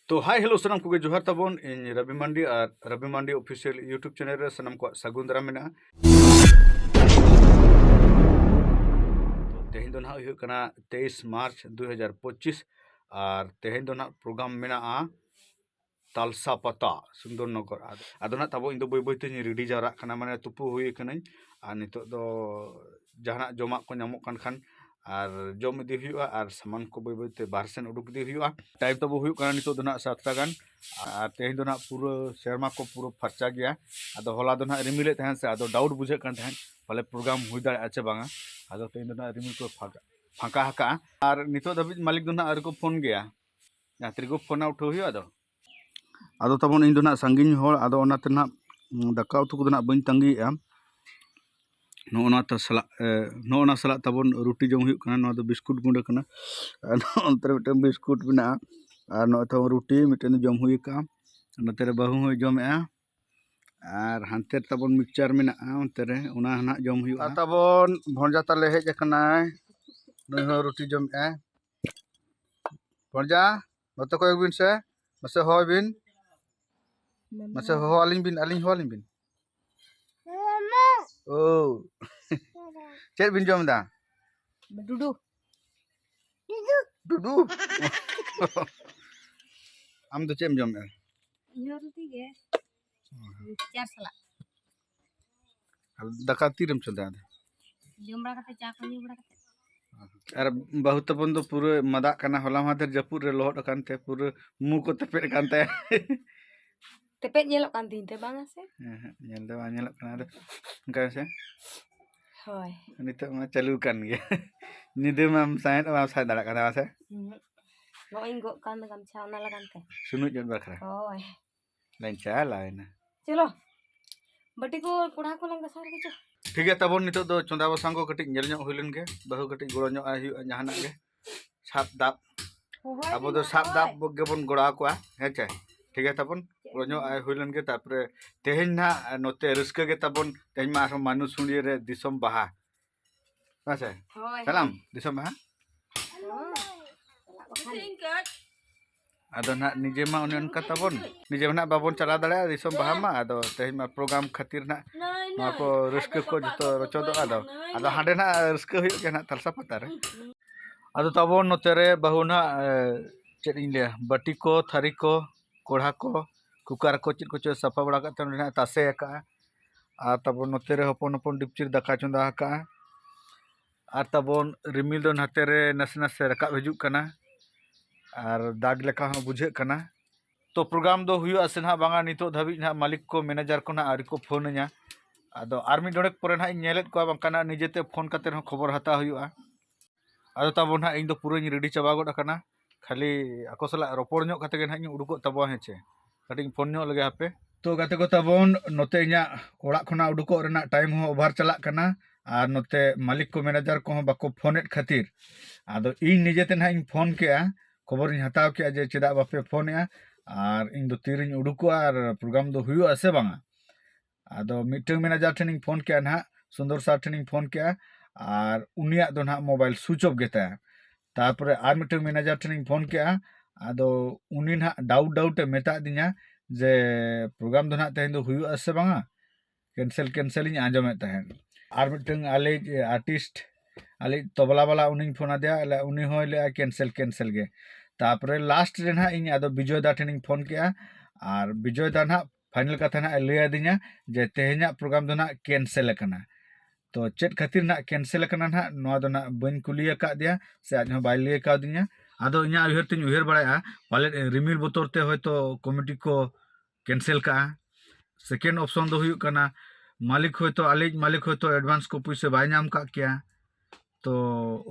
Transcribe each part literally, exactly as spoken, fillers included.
ᱛᱚ, hi, hello, ᱥᱟᱱᱟᱢ ᱠᱚᱜᱮ ᱡᱚᱦᱟᱨ ᱛᱟᱵᱚᱱ᱾ ᱤᱧ ᱨᱚᱵᱤ ᱢᱟᱱᱰᱤ ᱟᱨ ᱨᱚᱵᱤ ᱢᱟᱱᱰᱤ Official YouTube channel ᱨᱮ ᱥᱟᱱᱟᱢ ᱠᱚᱣᱟᱜ ᱥᱟᱹᱜᱩᱱ ᱫᱟᱨᱟᱢ ᱢᱮᱱᱟᱜᱼᱟ᱾ ᱛᱚ, ᱛᱮᱦᱮᱧ ᱫᱚ ᱱᱟᱦᱟᱜ ᱦᱩᱭᱩᱜ ᱠᱟᱱᱟ ᱛᱮᱭᱤᱥ ᱢᱟᱨᱪ ᱫᱩ ᱦᱟᱡᱟᱨ ᱯᱚᱸᱪᱤᱥ, ᱟᱨ ᱛᱮᱦᱮᱧ ᱫᱚ ᱱᱟᱦᱟᱜ program ᱢᱮᱱᱟᱜᱼᱟ ᱛᱟᱞᱥᱟ ᱯᱟᱛᱟ, ᱥᱩᱱᱫᱚᱨᱱᱚᱜᱚᱨ᱾ ᱟᱫᱚ, ᱟᱫᱚ ᱱᱟᱦᱟᱜ ᱛᱟᱵᱚ ᱤᱧ ᱫᱚ ᱵᱟᱹᱭ ᱵᱟᱹᱭ ᱛᱮᱧ ready ᱡᱟᱣᱨᱟᱜ ᱠᱟᱱᱟ, ᱢᱟᱱᱮ ᱛᱩᱯᱩ ᱦᱩᱭ ᱠᱟᱹᱱᱟᱹᱧ᱾ ᱟᱨ ᱱᱤᱛᱚᱜ ᱫᱚ ᱡᱟᱦᱟᱱᱟᱜ ᱡᱚᱢᱟᱜ ᱠᱚ ᱧᱟᱢᱚᱜ ᱠᱟᱱ ᱠᱷᱟᱱ ᱟᱨ ᱡᱚᱢ ᱤᱫᱤ ᱦᱩᱭᱩᱜᱼᱟ, ᱟᱨ ᱥᱟᱢᱟᱱ ᱠᱚ ᱵᱟᱹᱭ ᱵᱟᱹᱭ ᱛᱮ ᱵᱟᱦᱨᱮ ᱥᱮᱱ ᱩᱰᱩᱠ ᱤᱫᱤ ᱦᱩᱭᱩᱜᱼᱟ᱾ Time ᱛᱟᱵᱚ ᱦᱩᱭᱩᱜ ᱠᱟᱱᱟ ᱱᱤᱛᱚᱜ ᱫᱚ ᱱᱟᱦᱟᱜ ᱥᱟᱛᱴᱟ ᱜᱟᱱ᱾ ᱟᱨ ᱛᱮᱦᱮᱧ ᱫᱚ ᱱᱟᱦᱟᱜ ᱯᱩᱨᱟᱹ ᱥᱮᱨᱢᱟ ᱠᱚ ᱯᱩᱨᱟᱹ ᱯᱷᱟᱨᱪᱟ ᱜᱮᱭᱟ᱾ ᱟᱫᱚ ᱦᱚᱞᱟ ᱫᱚ ᱱᱟᱦᱟᱜ ᱨᱤᱢᱤᱞᱮᱫ ᱛᱟᱦᱮᱸᱫ ᱥᱮ, ᱟᱫᱚ doubt ᱵᱩᱡᱷᱟᱹᱜ ᱠᱟᱱ ᱛᱟᱦᱮᱸᱫ ᱯᱟᱞᱮ program ᱦᱩᱭ ᱫᱟᱲᱮᱭᱟᱜᱼᱟ ᱪᱮ ᱵᱟᱝᱟ᱾ ᱟᱫᱚ ᱛᱮᱦᱮᱧ ᱫᱚ ᱱᱟᱦᱟᱜ ᱨᱤᱢᱤᱞ ᱠᱚ ᱯᱷᱟᱸᱠᱟ, ᱯᱷᱟᱸᱠᱟ ᱟᱠᱟᱜᱼᱟ᱾ ᱟᱨ ᱱᱤᱛᱚᱜ ᱫᱷᱟᱹᱵᱤᱡ ᱢᱟᱹᱞᱤᱠ ᱫᱚ ᱱᱟᱦᱟᱜ ᱟᱹᱣᱨᱤ ᱠᱚ ᱯᱷᱳᱱ ᱜᱮᱭᱟ᱾ ᱡᱟᱦᱟᱸ ᱛᱤᱨᱮᱠᱚ ᱯᱷᱳᱱᱟ ᱩᱴᱷᱟᱹᱣ ᱦᱩᱭᱩᱜᱼᱟ᱾ ᱟᱫᱚ, ᱟᱫᱚ ᱛᱟᱵᱚᱱ ᱤᱧ ᱫᱚ ᱱᱟᱦᱟᱜ ᱥᱟᱺᱜᱤᱧ ᱦᱚᱲ, ᱟᱫᱚ ᱚᱱᱟᱛᱮ ᱱᱟᱦᱟᱜ, ᱩᱸ, ᱫᱟᱠᱟ ᱩᱛᱩ ᱠᱚᱫᱚ ᱱᱟᱦᱟᱜ ᱵᱟᱹᱧ ᱛᱟᱺᱜᱤᱭᱮᱫᱼᱟ᱾ ᱱᱚᱜᱼᱚ ᱱᱚᱣᱟ ᱛᱟ-, ᱥᱟᱞᱟᱜ, ᱮ, ᱱᱚᱜᱼᱚ ᱱᱚᱣᱟ ᱥᱟᱞᱟᱜ ᱛᱟᱵᱚᱱ ᱨᱩᱴᱤ ᱡᱚᱢ ᱦᱩᱭᱩᱜ ᱠᱟᱱᱟ᱾ ᱱᱚᱣᱟ ᱫᱚ ᱵᱤᱥᱠᱩᱴ ᱜᱩᱸᱰᱟᱹ ᱠᱟᱱᱟ᱾ ᱟᱨ ᱱᱚᱜᱼᱚ ᱱᱚᱱᱛᱮ ᱨᱮ ᱢᱤᱫᱴᱮᱱ ᱵᱤᱥᱠᱩᱴ ᱢᱮᱱᱟᱜᱼᱟ᱾ ᱟᱨ ᱱᱚᱜᱼᱚᱭ ᱛᱟᱵᱚᱱ ᱨᱩᱴᱤ ᱢᱤᱫᱴᱮᱱ ᱫᱚ ᱡᱚᱢ ᱦᱩᱭ ᱟᱠᱟᱜᱼᱟ᱾ ᱱᱚᱛᱮ ᱨᱮ ᱵᱟᱹᱦᱩ ᱦᱚᱸᱭ ᱡᱚᱢᱮᱜᱼᱟ᱾ ᱟᱨ ᱦᱟᱱᱛᱮ ᱨᱮ ᱛᱟᱵᱚᱱ mixture ᱢᱮᱱᱟᱜᱼᱟ, ᱚᱱᱛᱮ ᱨᱮ ᱚᱱᱟ ᱱᱟᱦᱟᱜ ᱡᱚᱢ ᱦᱩᱭᱩᱜᱼᱟ᱾ ᱟᱨ ᱛᱟᱵᱚᱱ ᱵᱷᱚᱸᱡᱟ ᱛᱟᱞᱮ ᱦᱮᱡ ᱟᱠᱟᱱᱟᱭ, ᱱᱩᱭ ᱦᱚᱸ ᱨᱩᱴᱤ ᱡᱚᱢᱮᱜᱼᱟᱭ᱾ ᱵᱷᱚᱸᱡᱟ, ᱱᱚᱛᱮ ᱠᱚᱭᱚᱜ ᱵᱤᱱ ᱥᱮ, ᱢᱟᱥᱮ ᱦᱚᱦᱚᱭ ᱵᱤᱱ, ᱢᱟᱥᱮ ᱦᱚᱦᱚ ᱟᱹᱞᱤᱧ ᱵᱤᱱ, ᱟᱹᱞᱤᱧ ᱦᱚᱦᱚ ᱟᱹᱞᱤᱧ ᱵᱤᱱ᱾ ᱳ᱾ ᱪᱮᱫ ᱵᱤᱱ ᱡᱚᱢ ᱮᱫᱟ? ᱰᱩᱰᱩ᱾ ᱰᱩᱰᱩ? ᱟᱢ ᱫᱚ ᱪᱮᱫ ᱮᱢ ᱡᱚᱢᱮᱫᱼᱟ? ᱤᱧ ᱦᱚᱸ ᱨᱩᱴᱤ ᱜᱮ᱾ ᱪᱟᱨ ᱥᱟᱞᱟᱜ᱾ ᱟᱨ ᱫᱟᱠᱟ ᱛᱤᱨᱮᱢ ᱪᱚᱸᱫᱟᱭᱟ ᱟᱫᱚ? ᱡᱚᱢ ᱵᱟᱲᱟ ᱠᱟᱛᱮ, ᱪᱟ ᱠᱚ ᱧᱩ ᱵᱟᱲᱟ ᱠᱟᱛᱮ᱾ ᱟᱨ ᱵᱟᱹᱦᱩ ᱛᱟᱵᱚᱱ ᱫᱚ ᱯᱩᱨᱟᱹ ᱢᱟᱫᱟᱜ ᱠᱟᱱᱟ, ᱦᱚᱞᱟ ᱢᱟᱦᱫᱮᱨ ᱡᱟᱹᱯᱩᱫ ᱨᱮ ᱞᱚᱦᱚᱫ ᱟᱠᱟᱱ ᱛᱮ ᱯᱩᱨᱟᱹ ᱢᱩ ᱠᱚ ᱛᱮᱯᱮᱫ ᱟᱠᱟᱱ ᱛᱟᱭᱟ᱾ ᱛᱮᱯᱮᱫ ᱧᱮᱞᱚᱜ ᱠᱟᱱ ᱛᱤᱧ ᱛᱮ, ᱵᱟᱝᱟ ᱥᱮ? ᱦᱮᱸ, ᱦᱮᱸ, ᱧᱮᱞ ᱫᱚ ᱵᱟᱝ ᱧᱮᱞᱚᱜ ᱠᱟᱱᱟ, ᱟᱫᱚ ᱚᱱᱠᱟ ᱥᱮ? ᱦᱳᱭ᱾ ᱱᱤᱛᱚᱜ ᱢᱟ ᱪᱟᱹᱞᱩ ᱠᱟᱱ ᱜᱮᱭᱟ᱾ ᱧᱤᱫᱟᱹ ᱢᱟᱢ ᱥᱟᱦᱮᱫ, ᱵᱟᱢ ᱥᱟᱦᱮᱫ ᱫᱟᱲᱮᱭᱟᱜ ᱠᱟᱱᱟ, ᱵᱟᱝ ᱥᱮ? ᱦᱩᱸ᱾ ᱱᱚᱜᱼᱚᱭ ᱤᱧ ᱜᱚᱜ ᱠᱟᱱ ᱫᱚ ᱜᱟᱢᱪᱷᱟ, ᱚᱱᱟ ᱞᱟᱜᱟᱱ ᱛᱮ᱾ ᱥᱩᱱᱩᱡ ᱚᱡᱚᱜ ᱵᱟᱠᱷᱨᱟ᱾ ᱦᱳᱭ᱾ ᱞᱟᱧ ᱪᱟᱞᱟᱣᱮᱱᱟ᱾ ᱪᱚᱞᱚ, ᱵᱟᱹᱴᱤ ᱠᱚ, ᱠᱚᱲᱦᱟ ᱠᱚ ᱞᱟᱝ ᱜᱟᱥᱟᱣ ᱨᱮᱜᱮ ᱪᱚ᱾ ᱴᱷᱤᱠ ᱜᱮᱭᱟ, ᱛᱟᱵᱚᱱ ᱱᱤᱛᱚᱜ ᱫᱚ ᱪᱚᱸᱫᱟ ᱵᱟᱥᱟᱝ ᱠᱚ ᱠᱟᱹᱴᱤᱡ ᱧᱮᱞ ᱧᱚᱜ ᱦᱩᱭ ᱞᱮᱱ ᱜᱮ, ᱵᱟᱹᱦᱩ ᱠᱟᱹᱴᱤᱡ ᱜᱚᱲᱚ ᱧᱚᱜ ᱟᱭ ᱦᱩᱭᱩᱜᱼᱟ ᱡᱟᱦᱟᱱᱟᱜ ᱜᱮ, ᱥᱟᱵ ᱫᱟᱵ᱾ ᱦᱚᱦᱚᱭ ᱟᱵᱚ ᱫᱚ ᱢᱮ, ᱥᱟᱵ ᱫᱟᱵ ᱦᱚᱦᱚᱭ᱾ ᱜᱮᱵᱚᱱ ᱜᱚᱲᱚ ᱟᱠᱚᱣᱟ, ᱦᱮᱸ ᱪᱮ? ᱴᱷᱤᱠ ᱜᱮᱭᱟ, ᱛᱟᱵᱚᱱ ᱪᱮᱫ ᱜᱚᱲᱚ ᱧᱚᱜ ᱟᱭ ᱦᱩᱭ ᱞᱮᱱ ᱜᱮ, ᱛᱟᱨᱯᱚᱨᱮ ᱛᱮᱦᱮᱧ ᱱᱟᱦᱟᱜ ᱱᱚᱛᱮ ᱨᱟᱹᱥᱠᱟᱹ ᱜᱮ ᱛᱟᱵᱚᱱ, ᱛᱮᱦᱮᱧ ᱢᱟ ᱟᱨᱦᱚᱸ ᱢᱟᱱᱩ ᱥᱩᱲᱤᱭᱟᱹ ᱨᱮ ᱫᱤᱥᱚᱢ ᱵᱟᱦᱟ, ᱦᱮᱸ ᱥᱮ? ᱦᱳᱭ, ᱪᱟᱞᱟᱢ ᱦᱳᱭ᱾ ᱫᱤᱥᱚᱢ ᱵᱟᱦᱟ? ᱦᱳᱭ᱾ ᱪᱟᱞᱟᱜ ᱵᱟᱠᱷᱟᱱ᱾ ᱟᱫᱚ ᱱᱟᱦᱟᱜ ᱱᱤᱡᱮ ᱢᱟ ᱚᱱᱮ ᱚᱱᱠᱟ ᱛᱟᱵᱚᱱ, ᱱᱤᱡᱮ ᱢᱟ ᱱᱟᱦᱟᱜ ᱵᱟᱵᱚᱱ ᱪᱟᱞᱟᱣ ᱫᱟᱲᱮᱭᱟᱜᱼᱟ ᱫᱤᱥᱚᱢ ᱵᱟᱦᱟ ᱢᱟ᱾ ᱟᱫᱚ ᱛᱮᱦᱮᱧ ᱢᱟ ᱯᱨᱳᱜᱨᱟᱢ ᱠᱷᱟᱹᱛᱤᱨ ᱱᱟᱦᱟᱜ ᱱᱚᱣᱟ ᱠᱚ ᱨᱟᱹᱥᱠᱟᱹ ᱠᱚ ᱡᱚᱛᱚ ᱨᱚᱪᱚᱫᱚᱜᱼᱟ᱾ ᱟᱫᱚ ᱟᱫᱚ ᱦᱟᱸᱰᱮ ᱱᱟᱦᱟᱜ ᱨᱟᱹᱥᱠᱟᱹ ᱦᱩᱭᱩᱜ ᱜᱮᱭᱟ ᱱᱟᱦᱟᱜ ᱛᱟᱞᱥᱟ ᱯᱟᱛᱟ ᱨᱮ᱾ ᱟᱫᱚ ᱛᱟᱵᱚᱱ ᱱᱚᱛᱮ ᱨᱮ ᱵᱟᱹᱦᱩ ᱱᱟᱦᱟᱜ, ᱮ, ᱪᱮᱫ ᱤᱧ ᱞᱟᱹᱭᱟ, ᱵᱟᱹᱴᱤ ᱠᱚ, ᱛᱷᱟᱹᱨᱤ ᱠᱚ, ᱠᱚᱲᱦᱟ ᱠᱚ, ᱠᱩᱠᱟᱨ ᱠᱚ, ᱪᱮᱫ ᱠᱚᱪᱚ ᱥᱟᱯᱷᱟ ᱵᱟᱲᱟ ᱠᱟᱛᱮ ᱚᱸᱰᱮ ᱱᱟᱦᱟᱜ ᱛᱟᱥᱮ ᱟᱠᱟᱜᱼᱟ᱾ ᱟᱨ ᱛᱟᱵᱚᱱ ᱱᱚᱛᱮ ᱨᱮ ᱦᱚᱯᱚᱱ ᱦᱚᱯᱚᱱ ᱰᱤᱯᱪᱤᱨ ᱫᱟᱠᱟ ᱪᱚᱸᱫᱟ ᱟᱠᱟᱜᱼᱟ᱾ ᱟᱨ ᱛᱟᱵᱚᱱ ᱨᱤᱢᱤᱞ ᱫᱚ ᱱᱟᱛᱮ ᱨᱮ ᱱᱟᱥᱮ ᱱᱟᱥᱮ ᱨᱟᱠᱟᱵ ᱦᱤᱡᱩᱜ ᱠᱟᱱᱟ, ᱟᱨ ᱫᱟᱜᱽ ᱞᱮᱠᱟ ᱦᱚᱸ ᱵᱩᱡᱷᱟᱹᱜ ᱠᱟᱱᱟ᱾ ᱛᱚ ᱯᱨᱳᱜᱨᱟᱢ ᱫᱚ ᱦᱩᱭᱩᱜᱼᱟ ᱥᱮ ᱱᱟᱦᱟᱜ ᱵᱟᱝᱟ, ᱱᱤᱛᱚᱜ ᱫᱷᱟᱹᱵᱤᱡ ᱱᱟᱦᱟᱜ ᱢᱟᱹᱞᱤᱠ ᱠᱚ, ᱢᱮᱱᱮᱡᱟᱨ ᱠᱚ ᱱᱟᱦᱟᱜ ᱟᱹᱣᱨᱤ ᱠᱚ ᱯᱷᱳᱱ ᱟᱹᱧᱟ᱾ ᱟᱫᱚ ᱟᱨ ᱢᱤᱫ ᱰᱚᱸᱰᱮᱠ ᱯᱚᱨᱮ ᱱᱟᱦᱟᱜ ᱤᱧ ᱧᱮᱞᱮᱫ ᱠᱚᱣᱟ, ᱵᱟᱝᱠᱷᱟᱱ ᱱᱟᱦᱟᱜ ᱱᱤᱡᱮᱛᱮ ᱯᱷᱳᱱ ᱠᱟᱛᱮ ᱨᱮᱦᱚᱸ ᱠᱷᱚᱵᱚᱨ ᱦᱟᱛᱟᱣ ᱦᱩᱭᱩᱜᱼᱟ᱾ ᱟᱫᱚ ᱛᱟᱵᱚᱱ ᱱᱟᱦᱟᱜ ᱤᱧ ᱫᱚ ᱯᱩᱨᱟᱹᱧ ᱨᱮᱰᱤ ᱪᱟᱵᱟ ᱜᱚᱫ ᱟᱠᱟᱱᱟ, ᱠᱷᱟᱹᱞᱤ ᱟᱠᱚ ᱥᱟᱞᱟᱜ ᱨᱚᱯᱚᱲ ᱧᱚᱜ ᱠᱟᱛᱮ ᱜᱮ ᱱᱟᱦᱟᱜ ᱤᱧ ᱩᱰᱩᱠᱚᱜ ᱛᱟᱵᱚᱱᱟ, ᱦᱮᱸ ᱪᱮ? ᱠᱟᱹᱴᱤᱡ ᱤᱧ ᱯᱷᱳᱱ ᱧᱚᱜ ᱞᱮᱜᱮ ᱦᱟᱯᱮ᱾ ᱛᱚ ᱜᱟᱛᱮ ᱠᱚ ᱛᱟᱵᱚᱱ, ᱱᱚᱛᱮ ᱤᱧᱟᱹᱜ ᱚᱲᱟᱜ ᱠᱷᱚᱱᱟᱜ ᱩᱰᱩᱠᱚᱜ ᱨᱮᱱᱟᱜ ᱴᱟᱭᱤᱢ ᱦᱚᱸ ᱳᱵᱷᱟᱨ ᱪᱟᱞᱟᱜ ᱠᱟᱱᱟ, ᱟᱨ ᱱᱚᱛᱮ ᱢᱟᱹᱞᱤᱠ ᱠᱚ, ᱢᱮᱱᱮᱡᱟᱨ ᱠᱚᱦᱚᱸ ᱵᱟᱠᱚ ᱯᱷᱳᱱᱮᱫ ᱠᱷᱟᱹᱛᱤᱨ ᱟᱫᱚ ᱤᱧ ᱱᱤᱡᱮᱛᱮ ᱱᱟᱦᱟᱜ ᱤᱧ ᱯᱷᱳᱱ ᱠᱮᱜᱼᱟ, ᱠᱷᱚᱵᱚᱨᱤᱧ ᱦᱟᱛᱟᱣ ᱠᱮᱜᱼᱟ ᱡᱮ ᱪᱮᱫᱟᱜ ᱵᱟᱯᱮ ᱯᱷᱳᱱᱮᱜᱼᱟ, ᱟᱨ ᱤᱧ ᱫᱚ ᱛᱤᱨᱤᱧ ᱩᱰᱩᱠᱚᱜᱼᱟ ᱟᱨ ᱯᱨᱳᱜᱨᱟᱢ ᱫᱚ ᱦᱩᱭᱩᱜᱼᱟ ᱥᱮ ᱵᱟᱝᱟ᱾ ᱟᱫᱚ ᱢᱤᱫᱴᱟᱝ ᱢᱮᱱᱮᱡᱟᱨ ᱴᱷᱮᱱᱤᱧ ᱯᱷᱳᱱ ᱠᱮᱜᱼᱟ ᱱᱟᱦᱟᱜ, ᱥᱩᱱᱫᱚᱨ ᱥᱟᱨ ᱴᱷᱮᱱᱤᱧ ᱯᱷᱳᱱ ᱠᱮᱜᱼᱟ, ᱟᱨ ᱩᱱᱤᱭᱟᱜ ᱫᱚ ᱱᱟᱦᱟᱜ ᱢᱳᱵᱟᱭᱤᱞ ᱥᱩᱭᱤᱪ ᱚᱯᱷ ᱜᱮᱛᱟᱭᱟ᱾ ᱛᱟᱨᱯᱚᱨᱮ ᱟᱨ ᱢᱤᱫᱴᱟᱝ ᱢᱮᱱᱮᱡᱟᱨ ᱴᱷᱮᱱᱤᱧ ᱯᱷᱳᱱ ᱠᱮᱜᱼᱟ, ᱟᱫᱚ ᱩᱱᱤ ᱱᱟᱦᱟᱜ ᱰᱟᱣᱩᱴ ᱰᱟᱣᱩᱴ ᱮ ᱢᱮᱛᱟᱫ ᱫᱤᱧᱟ ᱡᱮ ᱯᱨᱳᱜᱨᱟᱢ ᱫᱚ ᱱᱟᱦᱟᱜ ᱛᱮᱦᱮᱧ ᱫᱚ ᱦᱩᱭᱩᱜᱼᱟ ᱥᱮ ᱵᱟᱝᱟ, ᱠᱮᱱᱥᱮᱞ ᱠᱮᱱᱥᱮᱞ ᱤᱧ ᱟᱸᱡᱚᱢᱮᱫ ᱛᱟᱦᱮᱸᱫ᱾ ᱟᱨ ᱢᱤᱫᱴᱟᱝ ᱟᱞᱮᱭᱤᱡ ᱟᱨᱴᱤᱥᱴ, ᱟᱞᱮᱭᱤᱡ ᱛᱚᱵᱞᱟ ᱵᱟᱞᱟ, ᱩᱱᱤᱧ ᱯᱷᱳᱱ ᱟᱫᱮᱭᱟ, ᱟᱞᱮ ᱩᱱᱤ ᱦᱚᱸᱭ ᱞᱟᱹᱭᱟ ᱠᱮᱱᱥᱮᱞ ᱠᱮᱱᱥᱮᱞ ᱜᱮ᱾ ᱛᱟᱨᱯᱚᱨᱮ ᱞᱟᱥᱴ ᱨᱮ ᱱᱟᱦᱟᱜ ᱤᱧ ᱟᱫᱚ ᱵᱤᱡᱚᱭ ᱫᱟ ᱴᱷᱮᱱᱤᱧ ᱯᱷᱳᱱ ᱠᱮᱜᱼᱟ, ᱟᱨ ᱵᱤᱡᱚᱭ ᱫᱟ ᱱᱟᱦᱟᱜ ᱯᱷᱟᱭᱱᱟᱞ ᱠᱟᱛᱷᱟ ᱱᱟᱦᱟᱜ ᱮ ᱞᱟᱹᱭ ᱟᱫᱤᱧᱟ ᱡᱮ ᱛᱮᱦᱮᱧᱟᱜ ᱯᱨᱳᱜᱨᱟᱢ ᱫᱚ ᱱᱟᱦᱟᱜ ᱠᱮᱱᱥᱮᱞ ᱟᱠᱟᱱᱟ᱾ ᱛᱚ ᱪᱮᱫ ᱠᱷᱟᱹᱛᱤᱨ ᱱᱟᱦᱟᱜ ᱠᱮᱱᱥᱮᱞ ᱟᱠᱟᱱᱟ ᱱᱟᱦᱟᱜ, ᱱᱚᱣᱟ ᱫᱚ ᱱᱟᱦᱟᱜ ᱵᱟᱹᱧ ᱠᱩᱞᱤ ᱟᱠᱟᱫᱮᱭᱟ, ᱥᱮ ᱟᱡ ᱦᱚᱸ ᱵᱟᱭ ᱞᱟᱹᱭ ᱠᱟᱣᱫᱤᱧᱟ᱾ ᱟᱫᱚ ᱤᱧᱟᱹᱜ ᱩᱭᱦᱟᱹᱨ ᱛᱤᱧ ᱩᱭᱦᱟᱹᱨ ᱵᱟᱲᱟᱭᱟ, ᱯᱟᱞᱮᱫ ᱨᱤᱢᱤᱞ ᱵᱚᱛᱚᱨ ᱛᱮ ᱦᱚᱭᱛᱳ ᱠᱚᱢᱤᱴᱤ ᱠᱚ ᱠᱮᱱᱥᱮᱞ ᱠᱟᱜᱼᱟ᱾ ᱥᱮᱠᱮᱱᱰ ᱚᱯᱥᱚᱱ ᱫᱚ ᱦᱩᱭᱩᱜ ᱠᱟᱱᱟ, ᱢᱟᱹᱞᱤᱠ ᱦᱚᱭᱛᱳ, ᱟᱞᱮᱭᱤᱡ ᱢᱟᱹᱞᱤᱠ ᱦᱚᱭᱛᱳ ᱮᱰᱵᱷᱟᱱᱥ ᱠᱚ ᱯᱩᱭᱥᱟᱹ ᱵᱟᱭ ᱧᱟᱢ ᱠᱟᱜ ᱠᱮᱭᱟ᱾ ᱛᱚ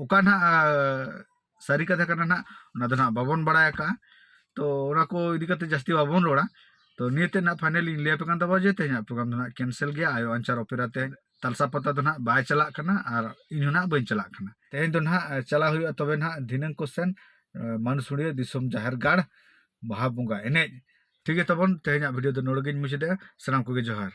ᱚᱠᱟ ᱱᱟᱦᱟᱜ, ᱟ, ᱥᱟᱹᱨᱤ ᱠᱟᱛᱷᱟ ᱠᱟᱱᱟ ᱱᱟᱦᱟᱜ, ᱚᱱᱟ ᱫᱚ ᱱᱟᱦᱟᱜ ᱵᱟᱵᱚᱱ ᱵᱟᱲᱟᱭ ᱟᱠᱟᱜᱼᱟ᱾ ᱛᱚ ᱚᱱᱟ ᱠᱚ ᱤᱫᱤ ᱠᱟᱛᱮ ᱡᱟᱹᱥᱛᱤ ᱵᱟᱵᱚᱱ ᱨᱚᱲᱟ᱾ ᱛᱚ ᱱᱤᱭᱟᱹ ᱛᱮ ᱱᱟᱦᱟᱜ ᱯᱷᱟᱭᱱᱟᱞ ᱤᱧ ᱞᱟᱹᱭ ᱟᱯᱮ ᱠᱟᱱ ᱛᱟᱵᱚᱱᱟ ᱡᱮ ᱛᱮᱦᱮᱧᱟᱜ ᱯᱨᱳᱜᱨᱟᱢ ᱫᱚ ᱱᱟᱦᱟᱜ ᱠᱮᱱᱥᱮᱞ ᱜᱮᱭᱟ᱾ ᱟᱭᱳ ᱟᱧᱪᱟᱨ ᱚᱯᱮᱨᱟ ᱛᱮ ᱛᱟᱞᱥᱟ ᱯᱟᱛᱟ ᱫᱚ ᱱᱟᱦᱟᱜ ᱵᱟᱭ ᱪᱟᱞᱟᱜ ᱠᱟᱱᱟ, ᱟᱨ ᱤᱧ ᱦᱚᱸ ᱱᱟᱦᱟᱜ ᱵᱟᱹᱧ ᱪᱟᱞᱟᱜ ᱠᱟᱱᱟ᱾ ᱛᱮᱦᱮᱧ ᱫᱚ ᱱᱟᱦᱟᱜ, ᱮ, ᱪᱟᱞᱟᱜ ᱦᱩᱭᱩᱜᱼᱟ ᱛᱚᱵᱮ ᱱᱟᱦᱟᱜ ᱫᱷᱤᱱᱟᱹᱝ ᱠᱚ ᱥᱮᱱ, ᱮ, ᱢᱟᱱᱥᱩᱲᱤᱭᱟᱹ ᱫᱤᱥᱚᱢ ᱡᱟᱦᱮᱨ ᱜᱟᱲ ᱵᱟᱦᱟ ᱵᱚᱸᱜᱟ ᱮᱱᱮᱡ᱾ ᱴᱷᱤᱠ ᱜᱮᱭᱟ ᱛᱟᱵᱚᱱ, ᱛᱮᱦᱮᱧᱟᱜ ᱵᱷᱤᱰᱤᱭᱳ ᱫᱚ ᱱᱚᱰᱮ ᱜᱤᱧ ᱢᱩᱪᱟᱹᱫᱮᱜᱼᱟ᱾ ᱥᱟᱱᱟᱢ ᱠᱚᱜᱮ ᱡᱚᱦᱟᱨ᱾